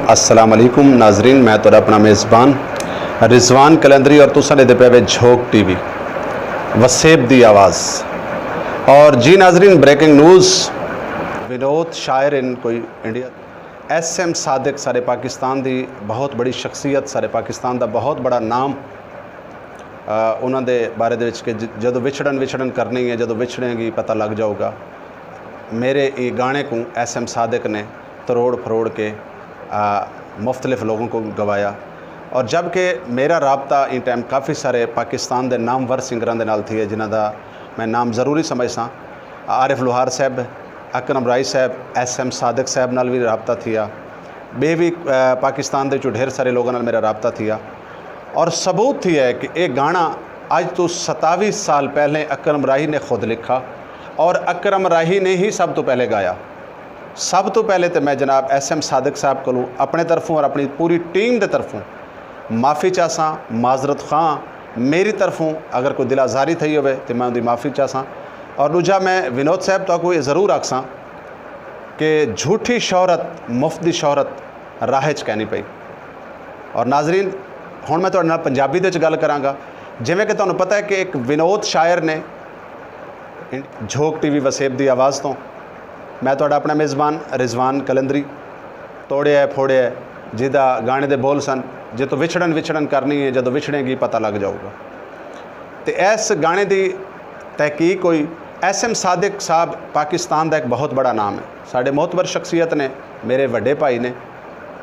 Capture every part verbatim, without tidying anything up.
السلام علیکم ناظرین، میں تہاݙا اپݨا میزبان رضوان قلندری اور تساں ݙیہدے پئے وے جھوک ٹی وی، وسیب دی آواز۔ اور جی ناظرین، بریکنگ نیوز، ونود شاعر ہن کوئی انڈیا، ایس ایم صادق سارے پاکستان دی بہت بڑی شخصیت، سارے پاکستان دا بہت بڑا نام۔ آ، انہاں دے بارے دے وچ کہ ج-، جدوں وچھڑن وچھڑن کرنی ہے، جدوں وچھڑیں گی پتہ لگ جاؤ گا۔ میرے ایں گانے کوں ایس ایم صادق نے تروڑ پھروڑ کے، آ، مختلف لوگوں کو گوایا۔ اور جب کہ میرا رابطہ ایں ٹائم کافی سارے پاکستان دے نامور سنگراں دے نال تھی ہے، جنہاں دا میں نام ضروری سمجھساں، عارف لوہار صاحب، اکرم راہی صاحب، ایس ایم صادق صاحب نال وی رابطہ تھیا۔ ٻئے وی، آ، پاکستان دے وچوں ڈھیر سارے لوگاں نال میرا رابطہ تھیا اور ثبوت تھیا ہے کہ اے گانا اڄ توں ستاوی سال پہلے اکرم راہی نے خود لکھا اور اکرم راہی نے ہی سب توں پہلے گایا۔ سب توں پہلے تے میں جناب ایس ایم صادق صاحب کولوں اپݨے طرفوں اور اپݨی پوری ٹیم دے طرفوں معافی چاہساں، معذرت خواہ۔ میری طرفوں اگر کوئی دل آزاری تھئی ہووے تے میں اوندی معافی چاہساں۔ اور ݙوجھا میں ونود صاحب تہاکوں اے ضرور آکھساں کہ جھوٹی شہرت مفت دی شہرت راہ اچ کینی پئی۔ اور ناظرین، ہݨ میں تہاݙے نال پنجابی دے وچ ڳالھ کراں گا۔ جیویں کہ تہاݙوں پتہ ہے کہ ایک ونود شاعر نے جھوک ٹی وی وسیب دی آواز توں، میں تہاݙا اپݨا میزبان رضوان قلندری، توڑے ہے پھوڑے ہے، جیندے گانے دے بول سن، جے توں وچھڑن وچھڑن کرنی ہے، جدوں وچھڑیں گی پتہ لگ جاؤ گا۔ تے ایس گانے دی تحقیق ہوئی۔ ایس ایم صادق صاحب پاکستان دا ایک بہت بڑا نام ہے، ساݙے معتبر شخصیت نے، میرے وݙے بھائی نے،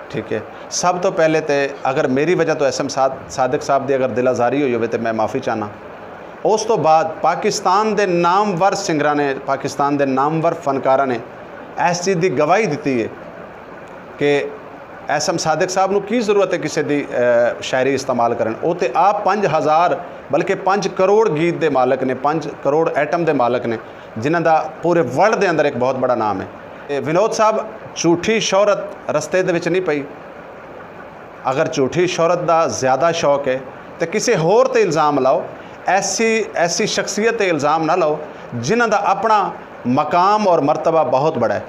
ٹھیک ہے۔ سب توں پہلے تے اگر میری وجہ توں ایس ایم صاد-، صادق صاحب دی اگر دل آزاری ہوئی ہووے تے میں معافی چاہنا۔ اس توں بعد پاکستان دے نامور سنگراں نے، پاکستان دے نامور فنکاراں نے ایس چیز دی گواہی ݙتی ہے کہ ایس ایم صادق صاحب نوں کی ضرورت ہے کسے دی، اے، شاعری استعمال کرن۔ او تے آپ پنج ہزار بلکہ پنج کروڑ گیت دے مالک نے، پنج کروڑ آئٹم دے مالک نے، جنہاں دا پورے ورلڈ دے اندر ایک بہت بڑا نام ہے۔ اے ونود صاحب، جھوٹی شہرت رستے دے وچ نہیں پئی۔ اگر جھوٹی شہرت دا زیادہ شوق ہے تے کسے ہور تے الزام لاؤ، ایسی، ایسی شخصیت تے الزام نہ لاؤ جنہاں دا اپݨا مقام اور مرتبہ بہت بڑا ہے۔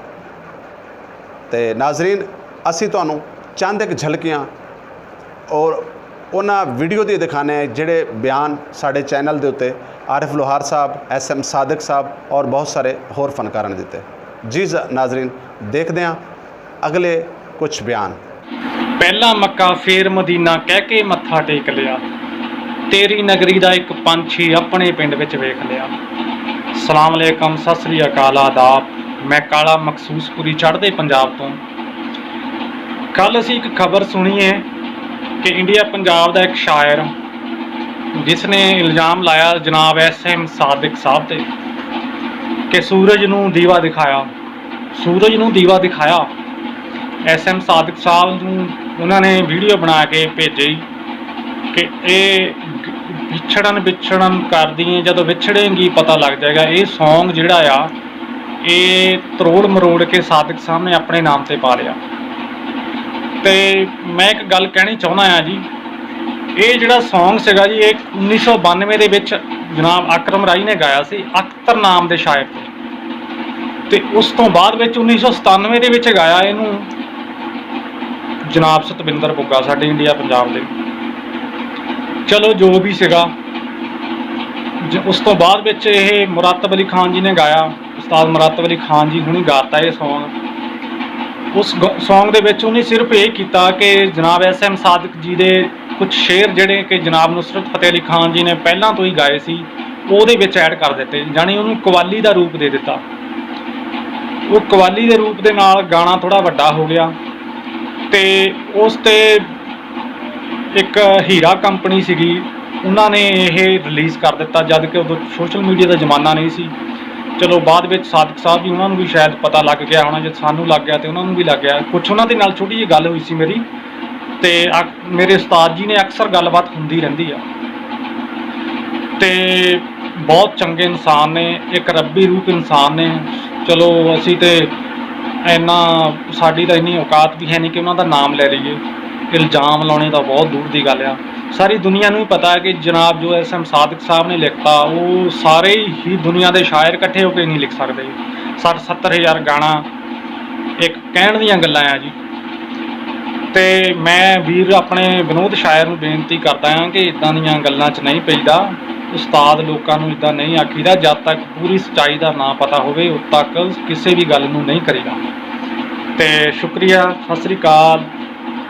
تے ناظرین، اسی تہانوں چند ایک جھلکیاں اور انہاں ویڈیو دی دکھانے ہیں جڑے بیان ساڈے چینل دے اتے عارف لوہار صاحب، ایس ایم صادق صاحب اور بہت سارے ہور فنکاراں نے دتے۔ جی ز-، ناظرین، دیکھدے ہاں اگلے کچھ بیان۔ پہلا مکہ فیر مدینہ کہہ کے متھا ٹیک لیا، تیری نگری دا ایک پنچھی اپنے پنڈ وچ ویکھ لیا۔ السلام علیکم، ست سری اکال، آداب۔ میں کالا مخصوص پوری چڑھدے پنجاب توں۔ کل اسی ایک خبر سنی ہے کہ انڈیا پنجاب دا ایک شاعر، جس نے الزام لایا جناب ایس ایم صادق صاحب تے کہ سورج نوں دیوا دکھایا، سورج نوں دیوا دکھایا۔ ایس ایم صادق صاحب نوں انہاں نے ویڈیو بنا کے بھیجی کہ اے وچھڑن وچھڑن کر دیے، جدوں وچھڑیں گی پتہ لگ جائے گا۔ اے سانگ جڑا آ، اے تروڑ مروڑ کے صادق صاحب نے اپنے نام تے پا لیا۔ تے میں ایک گل کہنی چاہنا ہاں جی، اے جڑا سانگ سیگا جی، اے انیس سو بانوے دے وچ جناب اکرم راہی نے گایا سی، اختر نام دے شاعر تے۔ تے اس توں بعد وچ انیس سو ستانوے دے وچ گایا اینوں جناب ستوندر بگا، ساڈے انڈیا پنجاب دے۔ چلو جو بھی سیگا، ج-، اس توں بعد وچ اے مراتب علی خان جی نے گایا، استاد مراتب علی خان جی ہنی گاتا اے سانگ۔ اس گ-، سانگ دے وچ انہیں صرف اے کیتا کہ جناب ایس ایم صادق جی دے کچھ شعر جڑے کہ جناب نصرت فتح علی خان جی نے پہلاں توں ہی گائے سی، او دے وچ ایڈ کر دتے، یعنی انہوں قوالی دا روپ دے دتا۔ او قوالی دے روپ دے نال گانا تھوڑا وڈا ہو گیا تے اس تے ایک ہیرا کمپنی سیگی، انہاں نے اے ریلیز کر دتا، جد کہ ادوں سوشل میڈیا دا زمانہ نہیں سی۔ چلو بعد وچ صادق صاحب جی انہاں نوں بھی شاید پتہ لگ گیا ہونا، جے سانوں لگ گیا تے انہاں نوں بھی لگ گیا۔ کچھ انہاں دے نال چھوٹی جی گل ہوئی سی میری، تے اک-، میرے استاد جی نے اکثر گل بات ہوندی رہندی آ۔ تے بہت چنگے انسان نے، ایک ربی روپ انسان نے۔ چلو اسی تے اینا، ساڈی تاں اینی اوقات بھی ہے نہیں کہ انہاں دا نام لے لئیے، الزام لانے تاں بہت دور دی گل آ۔ ساری دنیا نوں پتہ ہے کہ جناب جو ایس ایم صادق صاحب نے لکھتا، وہ سارے ہی دنیا دے شاعر کٹھے ہو کے نہیں لکھ سکدے۔ سٹھ ستر ہزار گانا ایک کہن دیاں گلاں ہیں جی۔ تے میں ویر اپنے ونود شاعر نوں بےنتی کردا ہاں کہ اداں دیاں گلاں چ نہیں پیدا۔ استاد لوکاں نوں اداں نہیں آکھیدا، جد تک پوری سچائی دا نہ پتہ ہووے اد تک کسے وی گل نوں نہیں کریدا۔ تے شکریہ، ست سری اکال،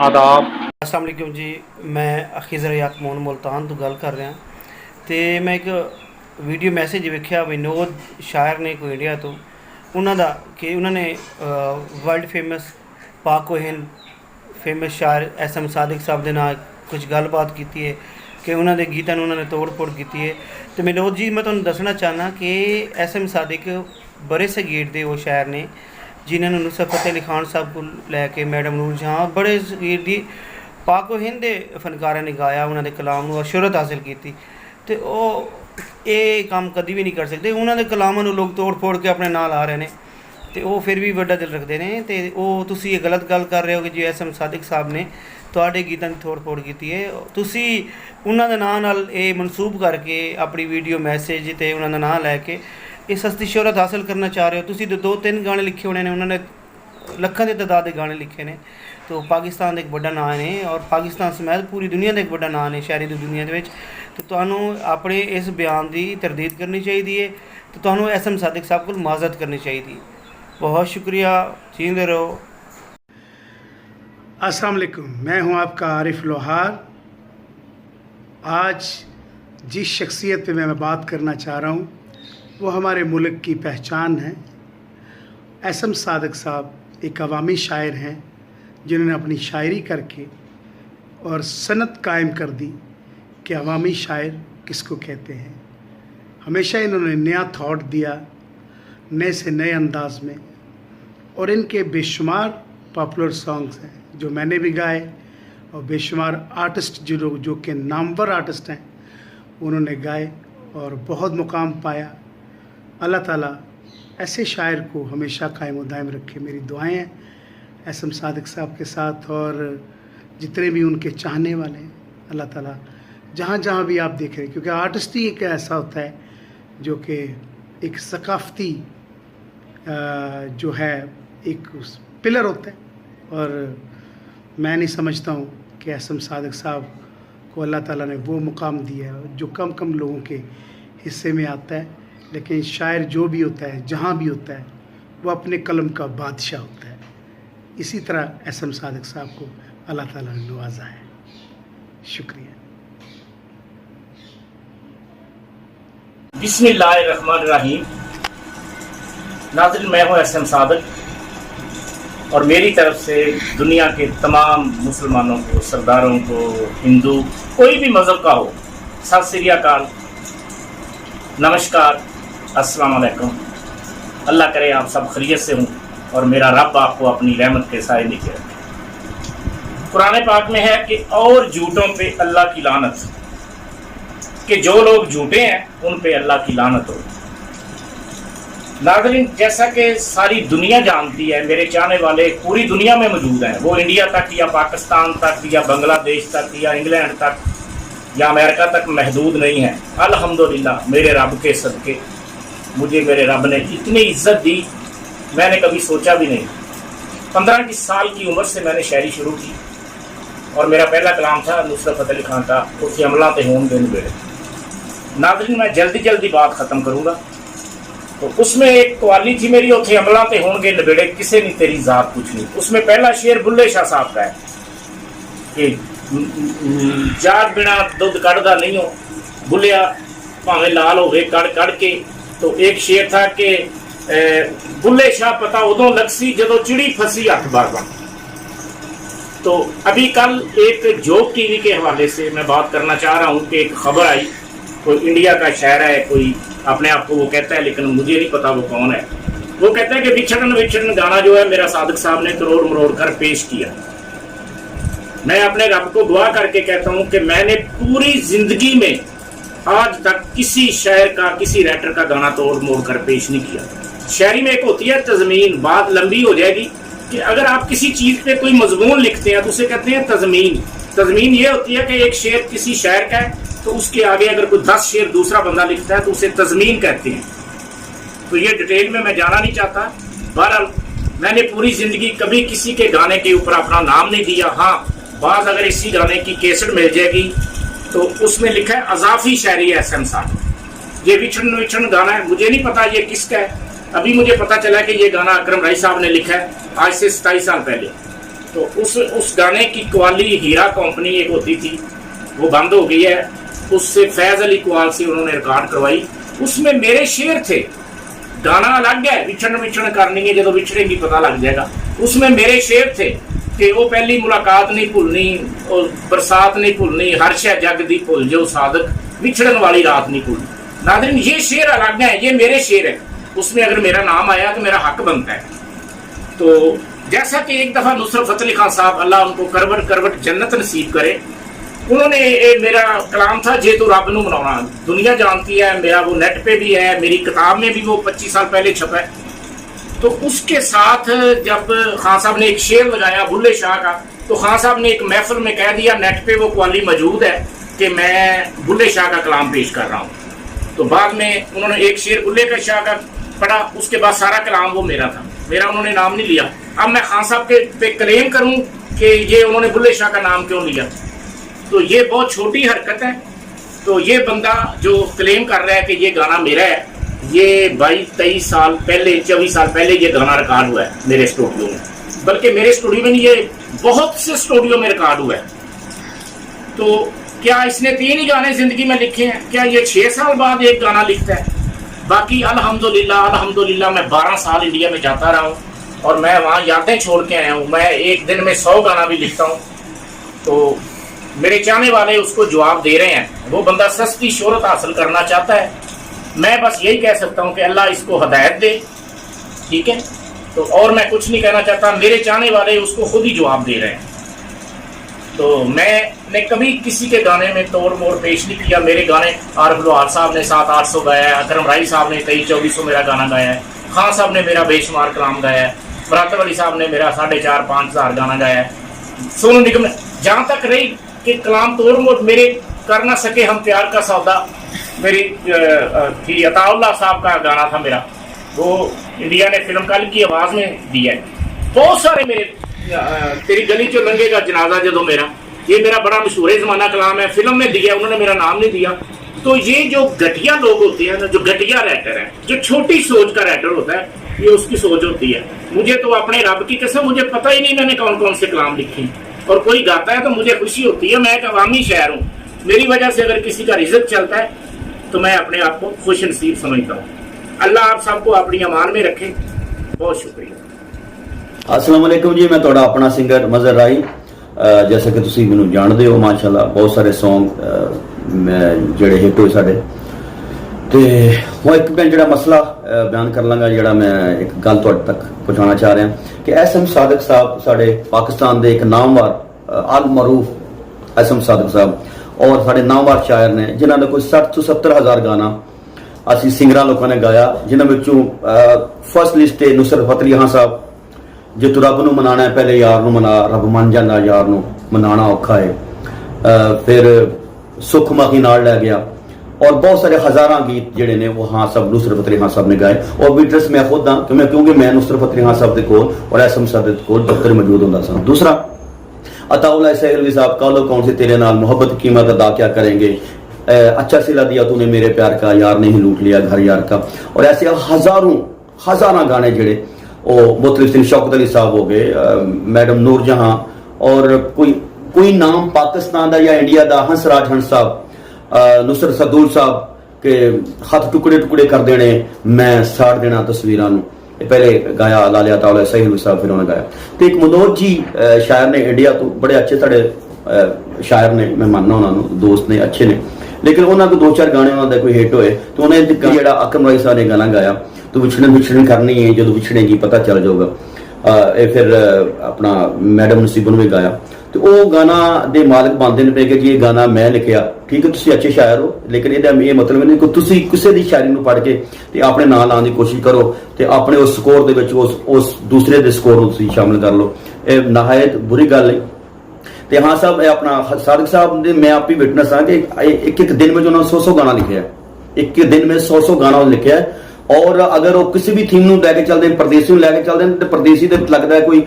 آداب۔ السلام علیکم جی، میں خضر یاتمون ملتان تو گل کر رہا ہاں۔ تے میں ایک ویڈیو میسج ویکھیا ونود شاعر نے کوئی انڈیا تو، انہاں دا کہ انہاں نے ورلڈ فیمس پاک و ہند فیمس شاعر ایس ایم صادق صاحب دے نال کچھ گل بات کیتی ہے کہ انہاں دے گیتاں نوں انہاں نے توڑ پھوڑ کیتی ہے۔ تے ونود جی، میں تہانوں دسنا چاہنا کہ ایس ایم صادق برے صغیر دے وہ شاعر نے جنہاں نوں نصرت فتح علی خان صاحب کو لے کے میڈم نور جہاں، برے صغیر دی پاک و ہند دے فنکاراں نے گایا، انہاں دے کلام نوں شہرت حاصل کیتی۔ تے او اے کم کدی وی نی کر سکدے۔ انہاں دے کلاماں نوں لوگ توڑ پھوڑ کے اپنے نال آ رہے نے، تے او فر وی وڈا دل رکھدے نے۔ تے او تسی اے غلط گل کر رہے ہو کہ جی ایس ایم صادق صاحب نے تہاڈے گیتاں دی توڑ پھوڑ کیتی ہے۔ تسی انہاں دے ناں نال اے منسوب کر کے اپنی ویڈیو میسج تے انہاں دا ناں لے کے اے سستی شہرت حاصل کرنا چاہ رہے ہو۔ تسی تے دو تین گانے لکھے ہونے نے، انہاں نے لکھاں دی تعداد دے گانے لکھے نے۔ تو پاکستان دا ایک وڈا ناں نے اور پاکستان سمیت پوری دنیا دا ایک وڈا ناں نے شاعری دی دنیا دے وچ۔ تو تہانوں اپنے اس بیان دی تردید کرنی چاہیدی ہے۔ تو تہانوں ایس ایم صادق صاحب کول معذرت کرنی چاہیدی ہے۔ بہت شکریہ، جیندے رہو۔ السلام علیکم، میں ہوں آپ کا عارف لوہار۔ آج جس شخصیت پہ میں بات کرنا چاہ رہا ہوں، وہ ہمارے ملک کی پہچان ہے۔ ایس ایم صادق صاحب ایک عوامی شاعر ہیں، جنہوں نے اپنی شاعری کر کے اور صنعت قائم کر دی کہ عوامی شاعر کس کو کہتے ہیں۔ ہمیشہ انہوں نے نیا تھاٹ دیا، نئے سے نئے انداز میں، اور ان کے بے شمار پاپولر سانگز ہیں جو میں نے بھی گائے، اور بے شمار آرٹسٹ جو لوگ، جو کہ نامور آرٹسٹ ہیں، انہوں نے گائے اور بہت مقام پایا۔ اللہ تعالیٰ ایسے شاعر کو ہمیشہ قائم و دائم رکھے۔ میری دعائیں ہیں ایس ایم صادق صاحب کے ساتھ، اور جتنے بھی ان کے چاہنے والے ہیں، اللہ تعالیٰ جہاں جہاں بھی آپ دیکھ رہے ہیں، کیونکہ آرٹسٹ ہی ایک ایسا ہوتا ہے جو کہ ایک ثقافتی جو ہے، ایک پلر ہوتا ہے۔ اور میں نہیں سمجھتا ہوں کہ ایس ایم صادق صاحب کو اللہ تعالیٰ نے وہ مقام دیا ہے جو کم کم لوگوں کے حصے میں آتا ہے۔ لیکن شاعر جو بھی ہوتا ہے، جہاں بھی ہوتا ہے، وہ اپنے قلم کا بادشاہ ہوتا ہے۔ اسی طرح ایس ایم صادق صاحب کو اللہ تعالیٰ نے نوازا ہے۔ شکریہ۔ بسم اللہ الرحمن الرحیم۔ ناظرین، میں ہوں ایس ایم صادق اور میری طرف سے دنیا کے تمام مسلمانوں کو، سرداروں کو، ہندو، کوئی بھی مذہب کا ہو، ست سری اکال، نمشکار، السلام علیکم۔ اللہ کرے آپ سب خیریت سے ہوں اور میرا رب آپ کو اپنی رحمت کے سائے نیچے رکھے۔ قرآن پاک میں ہے کہ اور جھوٹوں پہ اللہ کی لعنت، کہ جو لوگ جھوٹے ہیں ان پہ اللہ کی لعنت ہو۔ ناظرین، جیسا کہ ساری دنیا جانتی ہے، میرے چاہنے والے پوری دنیا میں موجود ہیں، وہ انڈیا تک یا پاکستان تک یا بنگلہ دیش تک یا انگلینڈ تک یا امریکہ تک محدود نہیں ہیں۔ الحمدللہ، میرے رب کے صدقے مجھے میرے رب نے اتنی عزت دی، میں نے کبھی سوچا بھی نہیں۔ پندرہ کی سال کی عمر سے میں نے شاعری شروع کی اور میرا پہلا کلام تھا نصرت فتح علی خان کا، اتھے عملاں تے ہون گے نبیڑے۔ ناظرین، میں جلدی جلدی بات ختم کروں گا۔ تو اس میں ایک قوالی تھی میری، اتھے عملاں تے ہون گے نبیڑے، کسے نہیں تیری ذات پوچھنی۔ اس میں پہلا شعر بلے شاہ صاحب کا ہے کہ جاگ بنا دودھ کڑدا نہیں ہو، بلیا بھاویں لال ہووے کڑ کڑ کے۔ تو ایک شعر تھا کہ بلے شاہ پتہ ادوں لگسی جدوں چڑی پھسی ہتھ بھر بن۔ تو ابھی کل ایک جوک ٹی وی کے حوالے سے میں بات کرنا چاہ رہا ہوں کہ ایک خبر آئی، کوئی انڈیا کا شاعر ہے، کوئی اپنے آپ کو وہ کہتا ہے لیکن مجھے نہیں پتا وہ کون ہے۔ وہ کہتا ہے کہ وچھڑن وچھڑن گانا جو ہے میرا صادق صاحب نے کروڑ مروڑ کر پیش کیا۔ میں اپنے رب کو دعا کر کے کہتا ہوں کہ میں نے پوری زندگی میں آج تک کسی شاعر کا، کسی رائٹر کا گانا توڑ موڑ کر پیش نہیں کیا۔ شاعری میں ایک ہوتی ہے تضمین، بات لمبی ہو جائے گی کہ اگر آپ کسی چیز پہ کوئی مضمون لکھتے ہیں تو اسے کہتے ہیں تضمین۔ تضمین یہ ہوتی ہے کہ ایک شعر کسی شاعر کا ہے تو اس کے آگے اگر کوئی دس شعر دوسرا بندہ لکھتا ہے تو اسے تضمین کہتے ہیں۔ تو یہ ڈیٹیل میں میں جانا نہیں چاہتا۔ بہرحال، میں نے پوری زندگی کبھی کسی کے گانے کے اوپر اپنا نام نہیں دیا۔ ہاں، بعض اگر اسی گانے کی کیسٹ مل جائے گی تو اس میں لکھا ہے اضافی شاعری احسن صاحب۔ یہ وچھڑن وچھڑن گانا ہے، مجھے نہیں پتا یہ کس کا ہے۔ ابھی مجھے پتا چلا کہ یہ گانا اکرم رائی صاحب نے لکھا ہے آج سے ستائیس سال پہلے۔ تو اس اس گانے کی قوالی ہیرا کمپنی ایک ہوتی تھی، وہ بند ہو گئی ہے۔ اس سے فیض علی قوال سے انہوں نے ریکارڈ کروائی۔ اس میں میرے شعر تھے۔ گانا الگ ہے، وچھڑ وچھڑ کرنی ہے، جدوں وچھڑیں گی پتہ لگ جائے گا۔ اس میں میرے شعر تھے کہ وہ پہلی ملاقات نہیں بھولنی، وہ برسات نہیں بھولنی، ہر شے جگ دی بھول جو صادق، وچھڑن والی رات نہیں بھولنی۔ ناظرین، یہ شعر الگ ہے، یہ میرے شعر ہے۔ اس میں اگر میرا نام آیا تو میرا حق بنتا ہے۔ تو جیسا کہ ایک دفعہ نصرت فتح علی خان صاحب، اللہ ان کو کروٹ کروٹ جنت نصیب کرے، انہوں نے، یہ میرا کلام تھا جے تو رب نو مناونا، دنیا جانتی ہے، میرا وہ نیٹ پہ بھی ہے، میری کتاب میں بھی وہ پچیس سال پہلے چھپا ہے۔ تو اس کے ساتھ جب خان صاحب نے ایک شعر لگایا بلے شاہ کا، تو خان صاحب نے ایک محفل میں کہہ دیا، نیٹ پہ وہ قوالی موجود ہے کہ میں بلے شاہ کا کلام پیش کر رہا ہوں۔ تو بعد میں انہوں نے ایک شعر بلے کا شاہ کا پڑھا، اس کے بعد سارا کلام وہ میرا تھا، میرا انہوں نے نام نہیں لیا۔ اب میں خان صاحب کے پہ کلیم کروں کہ یہ انہوں نے بلے شاہ کا نام کیوں لیا؟ تو یہ بہت چھوٹی حرکت ہے۔ تو یہ بندہ جو کلیم کر رہا ہے کہ یہ گانا میرا ہے، یہ بائیس تئیس سال پہلے، چوبیس سال پہلے یہ گانا ریکارڈ ہوا ہے میرے اسٹوڈیو میں، بلکہ میرے اسٹوڈیو میں نہیں، یہ بہت سے اسٹوڈیو میں ریکارڈ ہوا ہے۔ تو کیا اس نے تین ہی گانے زندگی میں لکھے ہیں؟ کیا یہ چھ سال بعد ایک گانا لکھتا ہے؟ باقی الحمدللہ، الحمدللہ، میں بارہ سال انڈیا میں جاتا رہا ہوں اور میں وہاں یادیں چھوڑ کے آیا ہوں۔ میں ایک دن میں سو گانا بھی لکھتا ہوں۔ تو میرے چاہنے والے اس کو جواب دے رہے ہیں۔ وہ بندہ سستی شہرت حاصل کرنا چاہتا ہے۔ میں بس یہی کہہ سکتا ہوں کہ اللہ اس کو ہدایت دے، ٹھیک ہے؟ تو اور میں کچھ نہیں کہنا چاہتا، میرے چاہنے والے اس کو خود ہی جواب دے رہے ہیں۔ تو میں نے کبھی کسی کے گانے میں توڑ موڑ پیش نہیں کیا۔ میرے گانے عارف لوہار صاحب نے سات آٹھ سو گایا ہے، اکرم راہی صاحب نے تئیس چوبیس سو میرا گانا گایا ہے، خان صاحب نے میرا بے شمار کلام گایا ہے، مراتب علی صاحب نے میرا ساڑھے چار پانچ ہزار گانا گایا ہے، سونو نگم نے، جہاں تک رہی کہ کلام توڑ موڑ میرے کر نہ سکے ہم پیار کا سودا، میری، آ، آ، تھی عطا اللہ صاحب کا گانا تھا میرا، وہ انڈیا نے فلم کل کی آواز میں دیا ہے۔ بہت سارے میرے، آ، تیری گلی چوں لنگھے گا جنازہ جدوں میرا، یہ میرا بڑا مشہور ہے، زمانہ کلام ہے، فلم میں دیا، انہوں نے میرا نام نہیں دیا۔ تو یہ جو گھٹیا لوگ ہوتے ہیں نا، جو گھٹیا رائٹر ہے، جو چھوٹی سوچ کا رائٹر ہوتا ہے، یہ اس کی سوچ ہوتی ہے۔ مجھے تو اپنے رب کی قسم، مجھے پتہ ہی نہیں میں نے کون کون سے کلام لکھے ہیں۔ اور کوئی گاتا ہے تو مجھے خوشی ہوتی ہے، میں ایک عوامی شاعر ہوں، میری وجہ سے اگر کسی کا رزق چلتا ہے تو میں اپنے آپ کو خوش نصیب سمجھتا ہوں۔ اللہ آپ سب کو اپنی امان میں رکھے۔ بہت شکریہ۔ السلام علیکم جی، میں تہاڈا اپنا سنگر مظہر راہی۔ جیسا کہ تسی مینوں جاندے ہو، ماشاءاللہ بہت سارے سانگ میں جڑے ہٹ ہوئے ساڈے۔ تے ہوں ایک میں جڑا مسئلہ بیان کر لگا، جڑا میں ایک گل تہاڈے تک پہنچانا چاہ رہا کہ ایس ایم صادق صاحب ساڈے پاکستان دے ایک نامور، المعروف ایس ایم صادق صاحب اور ساڈے نامور شاعر نے، جنہاں نے کوئی سٹھ توں ستر ہزار گانا اسی سنگراں لوکاں نے گایا، جنہاں وچوں فرسٹ لسٹ تے نصرت فتح علی خان صاحب، جے توں رب نوں منانا ہے پہلے یار نوں منا، رب من جاندا یار نوں منانا اوکھا ہے۔ پھر سکھ ماخی نال لے گیا اور بہت سارے ہزاراں گیت جڑے نے وہ ہاں صاحب نصرت فتح علی خان صاحب نے گائے۔ اور وٹنس میں خود ہاں کہ میں کیونکہ میں نصرت فتح علی خان صاحب دے کول اور ایس ایم صادق دے کول دفتر موجود ہوندا ساں۔ دوسرا عطا اللہ سہلوی صاحب، کالو کون سی تیرے نال محبت قیمت ادا کیا کریں گے، اچھا صلہ دیا تو نے میرے پیار کا، یار نہیں لوٹ لیا گھر یار کا، اور ایسے ہزاروں ہزاراں گانے جڑے وہ مطلب سن شوکت علی صاحب ہو گئے، میڈم نور جہاں، اور کوئی کوئی نام پاکستان دا یا انڈیا دا، ہنس راج ہنس صاحب، نصرت سدول صاحب، کہ ہتھ ٹکڑے ٹکڑے کر دینے، میں ساڑ دینا تصویراں نوں۔ اے پہلے گایا لالیا تاولا سہیل صاحب پھر انہاں گایا۔ تے ایک منوج جی شاعر نے انڈیا تو بڑے اچھے ساڑے شاعر نے، میں ماننا انہاں نوں دوست نے، اچھے نے، لیکن انہاں کو دو چار گانے انہاں دے کوئی ہٹ ہوئے تو انہاں نے جڑا اکرم رائی صاحب نے گانا گایا تو وچھڑن وچھڑن کرنی ہے، جدوں وچھڑیں گی پتہ چل جاؤ گا۔ اے پھر اپنا میڈم نصیبن بھی گایا۔ تے او گانا دے مالک بنتے نے پے کہ جی یہ گانا میں لکھیا۔ ٹھیک ہے، تسی اچھے شاعر ہو، لیکن یہ یہ مطلب نہیں کہ تسی کسے دی شاعری نو پڑھ کے تے اپنے نام لان دی کوشش کرو تے اپنے اس سکور دے وچ اس اس دوسرے دے سکور نو تسی شامل کر لو۔ اے نہایت بری گل ہے۔ تے ہاں صاحب، اے اپنا صادق صاحب دے میں آپ ہی وٹنس ہاں کہ اے ایک ایک دن وچ انہاں سو سو گانا لکھیا ہے۔ ایک ایک دن میں سو سو گانا لکھیا ہے۔ اور اگر وہ کسی بھی تھیم نو لے کے چلدے ہیں، پردیسی نو لے کے چلدے ہیں، تے پردیسی تے لگدا ہے کوئی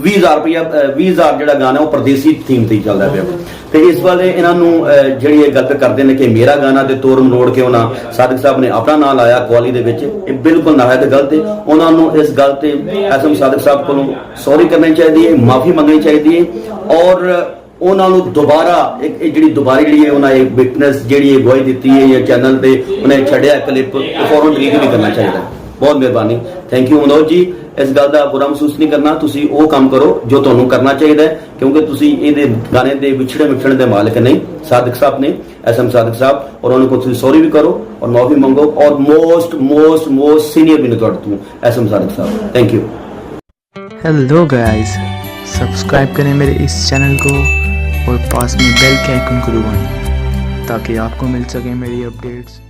ویہہ ہزار روپیہ، اے، ویہہ ہزار جڑا گانا ہے وہ پردیسی تھیم تے ہی چلدا پیا۔ تے اس والے انہاں نو، اے، جڑی یہ گل کردے نے کہ میرا گانا تے توڑ مروڑ کے انہاں صادق صاحب نے اپنا نام لایا قوالی دے وچ، یہ بالکل نہایت غلط ہے۔ انہاں نو اس گل تے ایس ایم صادق صاحب کولوں سوری کرنی چاہیے، معافی منگنی چاہیے۔ اور انہاں نوں دوبارہ ایک، ایک جڑی دوباری جڑی ہے، انہاں ایک وٹنس جڑی ہے گواہی دتی ہے یا چینل تے انہاں چھڈیا کلپ، فوراً ڈیلیٹ بھی کرنا چاہیے۔ بہت مہربانی۔ تھینک یو منوج جی۔ اس گل دا برا محسوس نہیں کرنا، تسی او کام کرو جو تانوں کرنا چاہیے، کیونکہ تسی اے دے گانے دے وچھڑے وچھڑے دے مالک نہیں۔ صادق صاحب نے، ایس ایم صادق صاحب، اور انہاں کو تسی سوری بھی کرو اور معافی منگو، اور موسٹ موسٹ موسٹ سینئر بھی نے تہاڈے تو ایس ایم صادق صاحب۔ تھینک یو۔ ہیلو گائز، سبسکرائب کریں میرے اس چینل کو اور پاس میں بیل کے آئیکن کو دبائیں تاکہ آپ کو مل سکیں میری اپڈیٹس۔